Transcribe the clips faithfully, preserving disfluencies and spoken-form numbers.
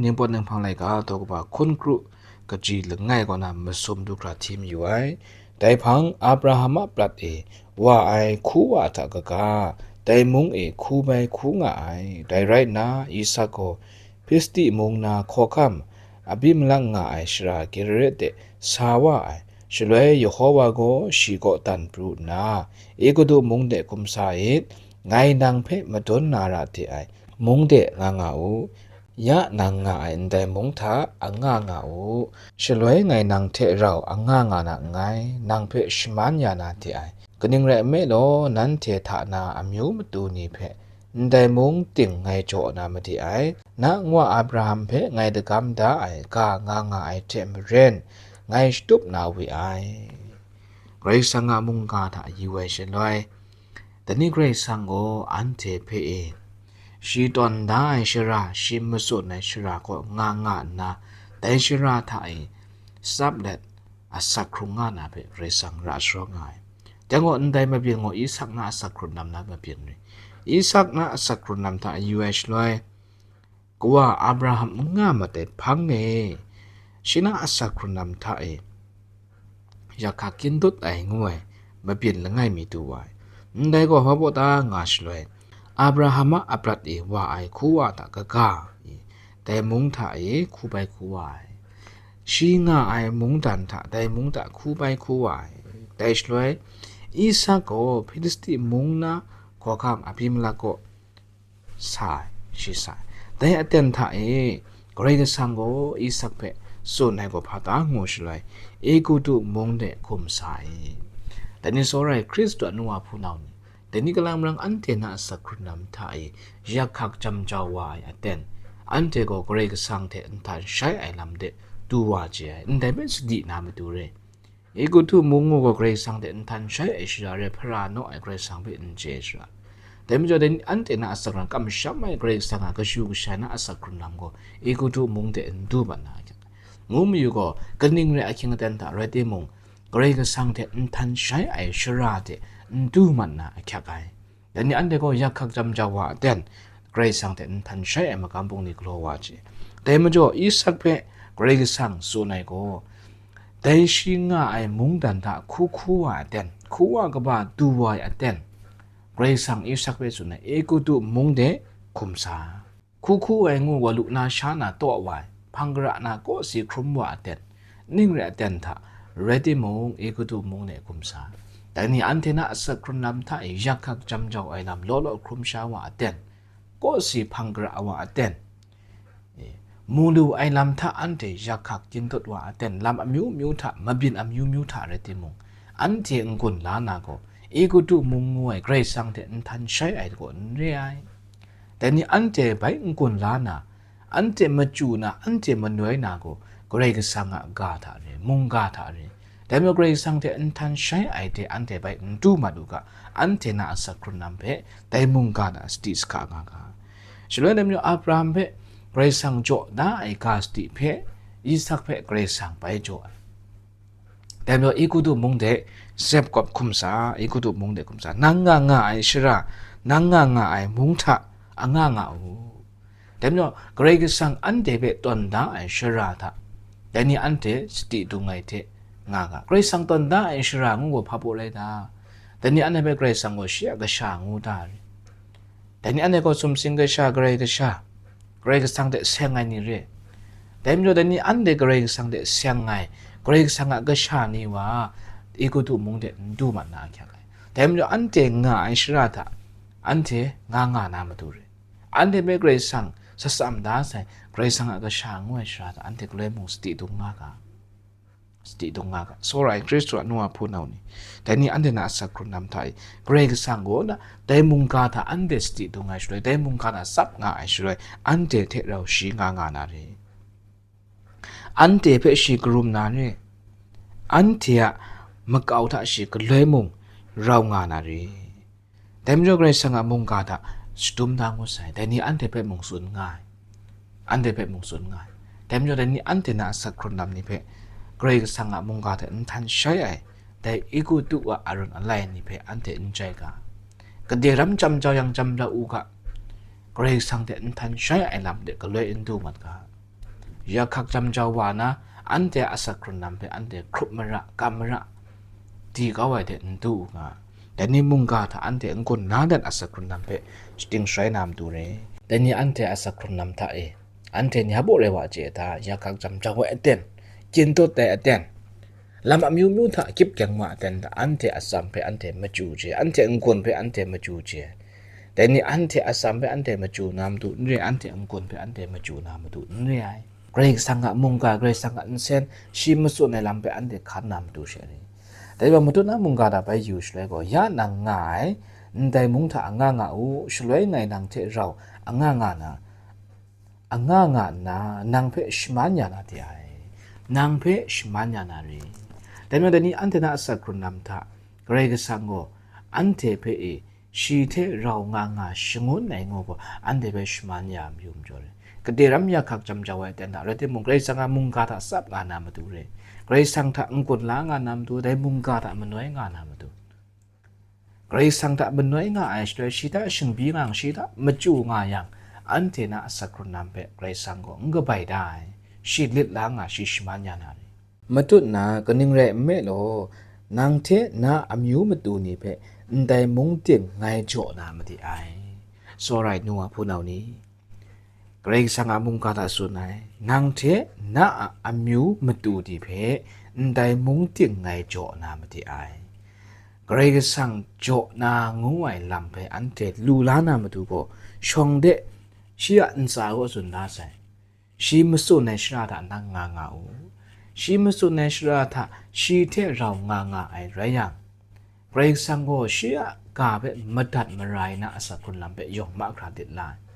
Ningpawt Ninghpang laika daw kaba hkun kru kaji langai kaw na masum du hkra hti mayu ai. Dai hpang Abraham a prat e wa ai hku wa hta kaga, dai mung e hku bai hku nga ai. Dai rai nna, Isak gaw Hpilistia mung na hkawhkam Abimelek nga ai shara Gerar de sa wa ai. Shaloi Yehova gaw shi kaw dan pru nna, Egutu mung de hkum sa it, ngai nang hpe madun na ra de ai mung de nga nga u, ya nang nga ai ndai mung hta anga nga u, shaloi ngai nang hte rau anga nga na nngai, nang hpe shaman ya na de ai. Kaning rai nme law, nanhte hta na amyu matu ni hpe ndai mung ting ngai jaw na made ai, na nwa Abraham hpe ngai dagam da ai ga nga nga ai hte maren, ngai shatup na we ai. Karai Kasang a mungga hta yu ai shaloi, dai ni Karai Kasang gaw anhte hpe e, shi tawn da ai shara, shi matsun ai shara kaw nga nga nna, dai shara hta e tsap let asak hkrung nga na hpe Karai Kasang ra sharawng nga ai. Dai gaw ndai mabyin gaw Isak na asak hkrun lam na mabyin rai. Isak na asak hkrun lam hta yu ai shaloi, kawa Abraham n nga mat ai hpang e, shi na asak hkrun lam hta e, yak hkak kyin dut ai ngu ai mabyin langai mi du wa ai. Ndai gaw hpa baw ta nga shaloi, Abraham a aprat e wa ai hku wa hta kaga, dai mung hta e hku bai hku wa ai. Shi nga ai mungdan hta dai mung hta hku bai hku wa ai. Dai shaloi, Isak gaw Hpilistia mung na hkawhkam Abimelek kaw sa ai, shi sa ai. Dai aten hta e, Karai Kasang gaw Isak hpe tsun ai gaw hpa ta ngu shaloi, Egutu mung de hkum sa ai. Dai ni tsawra ai Hkristu a nu wa hpunau ni, dai ni kalang marang anhte na asak hkrun lam hta e, yak hkak jam jau wa ai aten, anhte gaw Karai Kasang hte nhtan shai ai lam de du wa chye ai, ndai hpe sadi na matu re. Egutu mung ngu gaw Karai Kasang hte nhtan shai ai shara re, hpara naw ai Karai Kasang hpe n chye ai shara. Dai majaw, dai anhte na asak hkrun kamsham ai Karai Kasang a kashu kasha na asak hkrun lam gaw Egutu mung de n du mat na ahkyak. Ngu mayu gaw, kaning re ahkying aten hta rai timung, Karai Kasang hte nhtan shai ai shara de n du mat na ahkyak ai. Dai ni anhte gaw yak hkak jam jau wa aten, Karai Kasang hte nhtan shai ai magam bungli galaw wa chye. Dai majaw, Isak hpe Karai Kasang tsun ai gaw, dai shi nga ai mungdan hta hku hku wa aten, hku wa kaba du wa ai aten, Karai Kasang Isak hpe tsun ai, Egutu mung de hkum sa. Hku hku ai ngu gaw lu na sha na taw wa ai, hpang gara na kawsi hkrum wa aten, ning re aten hta rai timung, Egutu mung de hkum sa. Dai ni anhte na asak hkrun lam hta e yak hkak jam jau ai lam law law hkrum sha wa aten, kawsi hpang gara wa aten, e, mu lu ai lam hta anhte yak hkak kyin dut wa aten, lam amyu myu hta, mabyin amyu myu hta rai timung, anhte n-gun la na gaw, Egutu mung ngu ai Karai Kasang hte nhtan shai ai gaw n re ai. Dai ni anhte bai n-gun la na, anhte machyu na, anhte manoi na gaw, Karai Kasang a ga hta re, mungga hta re, dai majaw Karai Kasang hte nhtan shai ai de anhte bai n du mat u ga, anhte na asak hkrun lam hpe dai mungga na sadi sahka nga ga. Shaloi dai majaw Abraham hpe Karai Kasang jaw da ai ga sadi hpe, Isak hpe Karai Kasang bai jaw ai. Dai majaw Egutu mung de Zep kawp hkum sa, Egutu mung de hkum sa, nang nga nga ai shara, nang nga nga ai mung hta anga nga u. Dai majaw, Karai Kasang anhte hpe tawn da ai shara hta, dai ni anhte sadi dung ai hte nga ga. Karai Kasang tawn da ai shara ngu gaw hpa baw rai ta? Dai ni anhte hpe Karai Kasang gaw shi a kasha ngu ta re? Dai ni anhte gaw sumsing kasha, Karai Kasha, Karai Kasang hte seng ai ni re? Dai majaw, dai ni anhte Karai Kasang hte seng ai, Karai Kasang a kasha ni wa, Egutu mung de n du mat na ahkyak ai. Dai majaw, anhte nga ai shara hta, anhte nga nga na matu re. Anhte hpe Karai Kasang sa tsam da sai, Karai Kasang a kasha ngu ai shara hta anhte galoi mung sadi dung nga ga. Sadi dung nga ga. Tsawra ai Hkristu a nu a hpunau ni, dai ni anhte na asak hkrun lam hta e, Karai Kasang gaw na dai mungga hta anhte sadi dung ai shaloi, dai mungga hta tsap nga ai shaloi, anhte hte rau shi nga nga na re. Anhte hpe shi karum na re. Anhte a makau hta shi galoi mung rau nga na re. Dai majaw Karai Kasang a mungga hta shadum da ngut sai, dai ni anhte hpe mung tsun nga ai, anhte hpe mung tsun nga ai. Dai majaw dai ni anhte na asak hkrun lam ni hpe Karai Kasang a mungga hte nhtan shai ai, dai Egutu a aran alai ni hpe anhte n jai ga. Gade ram jam jau yang jam la u ga, Karai Kasang hte nhtan shai ai lam de galoi n du mat ga. Ya hkak jam jau wa na, anhte a asak hkrun lam hpe anhte hkrup mara, kam mara, di kau ai hte n du u nga. Dai ni mungga hta anhte n-gun la dat asak hkrun lam hpe shating sharai na matu re. Dai ni anhte a asak hkrun lam hta e, anhte ni hpa rai wa chye hta, ya hkak jam jau ai aten, kyin dawt ai aten, lam amyu myu hta kyip kyang ma aten hta anhte atsam hpe anhte machyu chye, anhte n-gun hpe anhte machyu chye. Dai ni anhte atsam hpe anhte machyu na matu n re, anhte n-gun hpe anhte machyu na matu n re ai. Karai Kasang a mungga, Karai Kasang a nsen, shi matsun ai lam hpe anhte hkan na matu she re. Dai wa matut na mungga hta bai yu shaloi gaw, ya nang nga ai, ndai mung hta anga nga u, shaloi ngai nang hte rau anga nga na, anga nga nna, nang hpe shaman ya na de ai, nang hpe shaman ya na re. Dai majaw, dai ni anhte na asak hkrun lam hta, Karai Kasang gaw anhte hpe e, shi hte rau nga nga shangun ai ngu gaw, anhte hpe shaman ya mayu majaw re. Gade ram ya hkak jam jau ai aten hta, rai timung, Karai Kasang a mungga hta tsap nga na matu re. Karai Kasang hta n-gun la nga na matu, dai mungga hta manoi nga na matu. Karai Kasang hta manoi nga ai shaloi, shi hta shingbi nga yang, shi hta machyu nga yang, anhte na asak hkrun lam hpe Karai Kasang gaw n kabai da ai, shi lit la nga, shi shaman ya na re. Matut na, kaning rai nme law, nang hte na amyu matu ni hpe ndai mung ting ngai jaw na made ai. Tsawra ai nu wa hpunau ni, Karai Kasang a mungga hta tsun ai, nang hte na a amyu matu ni hpe ndai mung ting ngai jaw na made ai. Karai Kasang jaw na ngu ai lam hpe anhte lu la na matu gaw, shawng de shi a ntsa kaw tsun da sai. Shi matsun ai shara hta nang nga nga u. Shi matsun ai shara hta shi hte rau nga nga ai rai yang, Karai Kasang gaw shi a ga hpe madat mara ai na asak hkrun lam hpe yawng mahkra lit la ai.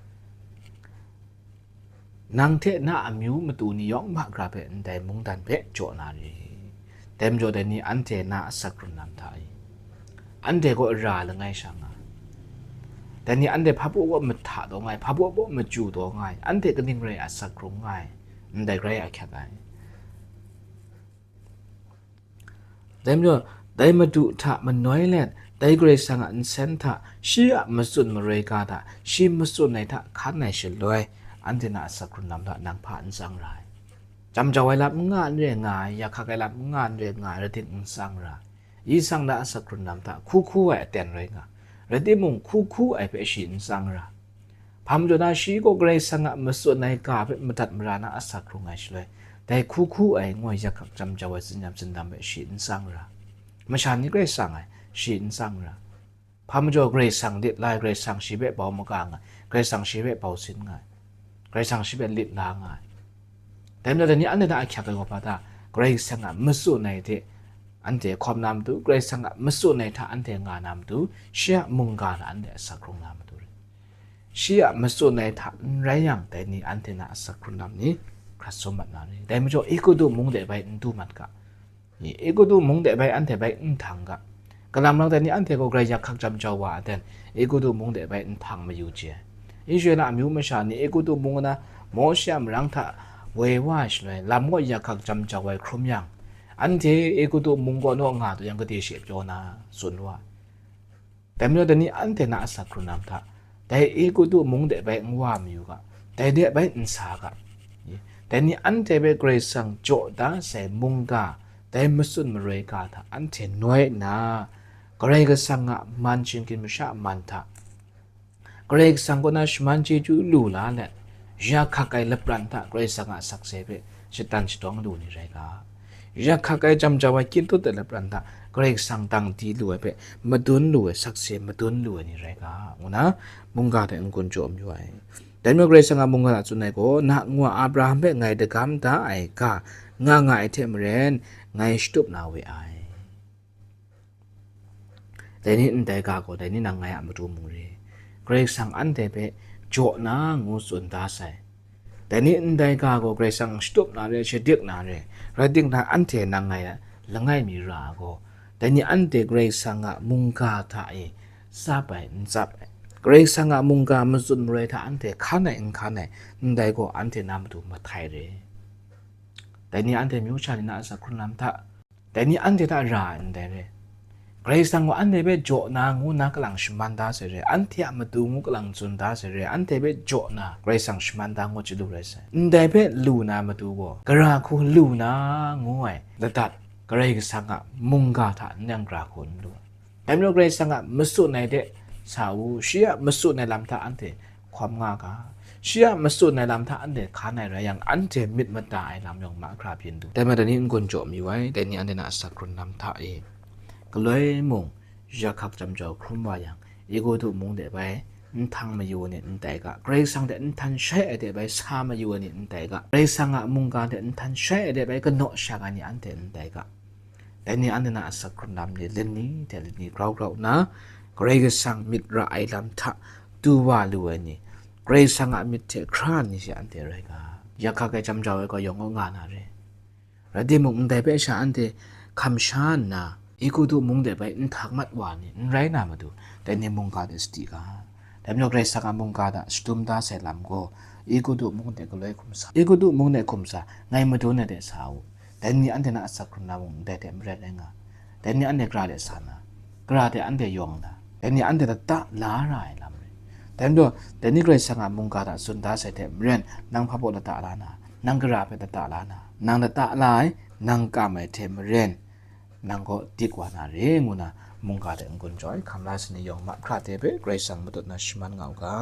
Nang hte na amyu matu ni yawng mahkra hpe ndai mungdan hpe jaw na re. Dai majaw, dai ni anhte na asak hkrun lam hta e, anhte gaw ra langai sha nga ai. Dai ni anhte hpa baw kaw mahta taw nga ai, hpa baw kaw machyu taw nga ai, anhte kaning rai asak hkrung nga ai, ndai rai ahkyak ai. Dai majaw, dai Madu hta manoi let, dai Karai Kasang a nsen hta, shi a matsun maroi ga hta, shi matsun ai hta hkan ai shaloi, anhte na asak hkrun lam hta nang hpa n tsang ra ai. Jam jau ai lam n nga n re nga ai, ya hkak ai lam n nga n re nga ai, rai timung n tsang ra ai. Yi tsang na asak hkrun lam hta hku hku ai aten rai nga, rai timung, hku hku ai hpe shi n tsang ra. Hpa majaw na, shi gaw Karai Kasang a matsun ai ga hpe madat mara na asak hkrung ai shaloi, dai hku hku ai ngu ai ya hkak jam jau ai tsinyam tsindam hpe shi n tsang ra. Masha ni Karai Kasang ai, shi n tsang ra. Hpa majaw Karai Kasang lit la ai, Karai Kasang shi hpe bau maga nga ai, Karai Kasang shi hpe bau sin nga ai, Karai Kasang shi hpe lit la nga ai. Dai majaw, dai ni anhte hta ahkyak ai gaw hpa ta? Karai Kasang a matsun ai hte anhte hkawm na matu, Karai Kasang a matsun ai hta anhte nga na matu, shi a mungga hta anhte asak hkrung na matu re. Shi a matsun ai hta n rai yang, dai ni anhte na asak hkrun lam ni hkrat sum mat na re. Dai majaw, Egutu mung de bai n du mat ga. Egutu mung de bai anhte bai n htang ga. Kalam rai, dai ni anhte gaw Karai ya hkak jam jau wa ai ten, Egutu mung de bai n hpang mayu chye ai. Israela amyu masha ni Egutu mung na Mawshe a marang hta woi wa ai shaloi, lam kaw ya hkak jam jau ai hkrum yang, anhte Egutu mung kaw naw nga taw yang, gade she pyaw na tsun wa ai. Dai majaw, dai ni anhte na asak hkrun lam hta, dai Egutu mung de bai n wa mayu ga, dai de bai n sa ga. Dai ni anhte hpe Karai Kasang jaw da sai mungga, dai matsun maroi ga hta anhte noi nna, Karai Kasang a man shinggyim masha a man hta, Karai Kasang kaw na shaman chyeju lu la let, ya hkak ai lapran hta Karai Kasang a sakse hpe shatan shadawng lu ni rai ga. Ya hkak ai jam jau ai kyin tut ai lapran hta Karai Kasang dang di lu ai hpe madun lu ai, sakse madun lu ai ni rai ga, ngu na mungga hte n-gun jaw mayu ai. Dai majaw Karai Kasang a mungga hta tsun ai gaw, na nwa Abraham hpe ngai dagam da ai ga nga nga ai hte maren, ngai shatup na we ai. Dai ni ndai ga gaw, dai ni nang ngai a matu mung re. Karai Kasang anhte hpe jaw na ngu tsun da sai. Dai ni ndai ga gaw, Karai Kasang shatup na re, shadik na re, rai timung, anhte nang ngai a langai mi ra ai gaw, dai ni anhte Karai Kasang a mungga hta e tsap ai, n tsap ai, Karai Kasang a mungga matsun maroi hta anhte hkan ai, n hkan ai, ndai gaw anhte na matu mahtai re. Dai ni anhte myu sha ni na asak hkrun lam hta, dai ni anhte hta ra ai ndai re. Karai Kasang gaw anhte hpe jaw na ngu na kalang shaman da sai re, anhte a matu ngu kalang tsun da sai re, anhte hpe jaw na Karai Kasang shaman da ngu chyalu rai sai. Ndai hpe lu na matu gaw, gara hku lu na ngu ai ladat, Karai Kasang a mungga hta n yang gara hku n lu. Dai majaw Karai Kasang a matsun ai de sa u, shi a matsun ai lam hta anhte hkawm nga ga, shi a matsun ai lam hta anhte hkan ai rai yang, anhte myit mada ai lam yawng mahkra byin du. Dai majaw dai ni n-gun jaw mayu ai, dai ni anhte na asak hkrun lam hta e galoi mung, yakhak jam jau hkrum wa yang, Egutu mung de bai nhtang mayu ai ni n tai ga, Karai Kasang hte nhtan shai ai de bai sa mayu ai ni n tai ga, Karai Kasang a mungga hte nhtan shai ai de bai kanaw shang ai ni anhte n tai ga. Dai ni anhte na asak hkrun lam ni lani hte lani grau grau nna, Karai Kasang myit ra ai lam hta du wa lu ai ni, Karai Kasang a myit hte hkra ni she anhte rai ga. Yakhak ai jam jau ai gaw yawng gaw nga na re. Rai timung, ndai hpe sha anhte hkam sha nna, Egutu mung de bai n htak mat wa ni n rai na matu, dai ni mungga de sadi ga. Dai majaw Karai Kasang a mungga hta shadum da sai lam gaw, Egutu mung de galoi hkum sa, Egutu mung de hkum sa, ngai madun ai de sa u. Dai ni anhte na asak hkrun na mung ndai hte maren rai nga. Dai ni anhte gara de sa na, gara hte anhte yawng na, dai ni anhte lata la ra ai lam rai. Dai majaw, dai ni Karai Kasang a mungga hta tsun da sai hte maren, nang hpa baw lata la na, nang gara hpe lata la na, nang lata la ai, nang kam ai hte maren, nang gaw dik wa na re, ngu na mungga hte n-gun jaw ai hkam la sai ni yawng mahkra hte hpe Karai Kasang matut na shaman nga u ga.